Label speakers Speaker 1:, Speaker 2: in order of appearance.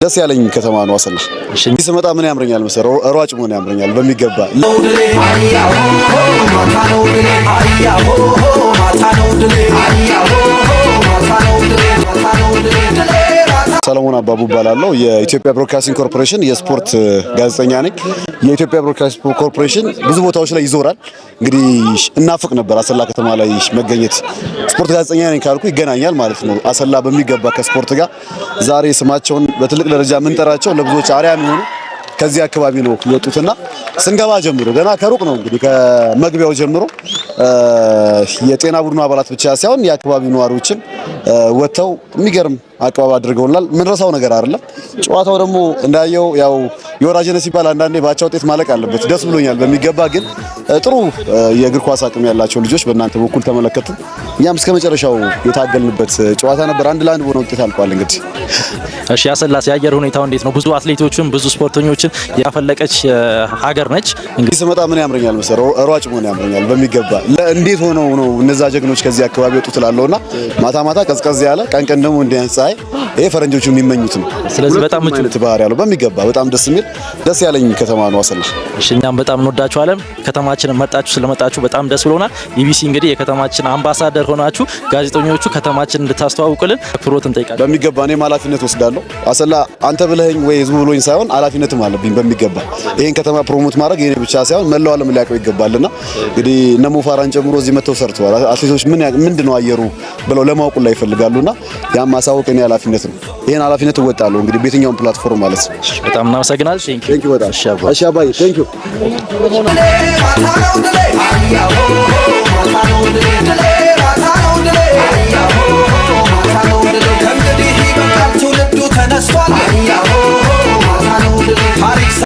Speaker 1: ደስ ያለኝ ከተማ ነው አሰላ። ስመጣ ምን ያምረኛል መሰለህ? ሯጭ መሆን ያምረኛል በሚገባ። ሰለሞን አባቡ እባላለሁ። የኢትዮጵያ ብሮድካስቲንግ ኮርፖሬሽን የስፖርት ጋዜጠኛ ነኝ። የኢትዮጵያ ብሮድካስቲንግ ኮርፖሬሽን ብዙ ቦታዎች ላይ ይዞራል። እንግዲህ እናፍቅ ነበር አሰላ ከተማ ላይ መገኘት። ስፖርት ጋዜጠኛ ነኝ ካልኩ ይገናኛል ማለት ነው። አሰላ በሚገባ ከስፖርት ጋር ዛሬ ስማቸውን በትልቅ ደረጃ የምንጠራቸው፣ ለብዙዎች አርአያ የሚሆኑ ከዚህ አካባቢ ነው የወጡትና ስንገባ ጀምሮ ገና ከሩቅ ነው እንግዲህ ከመግቢያው ጀምሮ የጤና ቡድኑ አባላት ብቻ ሳይሆን የአካባቢው ነዋሪዎችም ወጥተው የሚገርም አቀባበል አድርገውልናል። ምንረሳው ነገር አይደለም። ጨዋታው ደግሞ እንዳየው ያው የወራጅነት ሲባል አንዳንዴ በአቻ ውጤት ማለቅ አለበት። ደስ ብሎኛል በሚገባ፣ ግን ጥሩ የእግር ኳስ አቅም ያላቸው ልጆች በእናንተ በኩል ተመለከቱ። እኛም እስከ መጨረሻው የታገልንበት ጨዋታ ነበር። 1-1 በሆነ ውጤት አልቋል። እንግዲህ
Speaker 2: እሺ፣ አሰላስ የአየር ሁኔታው እንዴት ነው? ብዙ አትሌቶችን፣ ብዙ ስፖርተኞችን ያፈለቀች ሀገር ነች።
Speaker 1: እንግዲህ ስመጣ ምን ያምረኛል መሰለህ? ሯጭ መሆን ያምረኛል በሚገባ። እንዴት ሆነው ነው እነዛ ጀግኖች ከዚህ አካባቢ ወጡ ትላለውና ማታ ማታ ቀዝቀዝ ያለ፣ ቀን ቀን ደግሞ እንዲህ አይነት ፀሐይ፣ ይሄ ፈረንጆቹ የሚመኙት ነው።
Speaker 2: ስለዚህ በጣም ምቹ
Speaker 1: አይነት ባህሪ ያለው፣ በሚገባ በጣም ደስ የሚል፣ ደስ ያለኝ ከተማ ነው አሰላ።
Speaker 2: እሺ፣ እኛም በጣም እንወዳችኋለን። ከተማችንን መርጣችሁ ስለመጣችሁ በጣም ደስ ብሎናል። ኢቢሲ እንግዲህ የከተማችን አምባሳደር ሆናችሁ ጋዜጠኞቹ ከተማችን እንድታስተዋውቁልን አክብሮት እንጠይቃለን።
Speaker 1: በሚገባ እኔም ኃላፊነት ወስዳለሁ። አሰላ አንተ ብለኸኝ ወይ ህዝቡ ብሎኝ ሳይሆን ኃላፊነትም አለብኝ። በሚገባ ይሄን ከተማ promote ማድረግ የኔ ብቻ ሳይሆን መላው ዓለም ሊያውቀው ይገባልና እንግዲህ እነ ሞ ፋራን ጨምሮ እዚህ መጥተው ሰርተዋል። አትሌቶች ምን ምንድነው አየሩ ብለው ለማወቅ ላይ ይፈልጋሉና ያም ማሳወቅ የኔ ኃላፊነት ነው። ይሄን ኃላፊነት እወጣለሁ እንግዲህ በየትኛውም platform ማለት ነው።
Speaker 2: በጣም እናመሰግናለን። Thank you።
Speaker 1: Thank you በጣም። እሺ አባዬ፣ thank you።
Speaker 3: ከእንግዲህ ይበቃል፣ ትውልዱ ተነስቷል።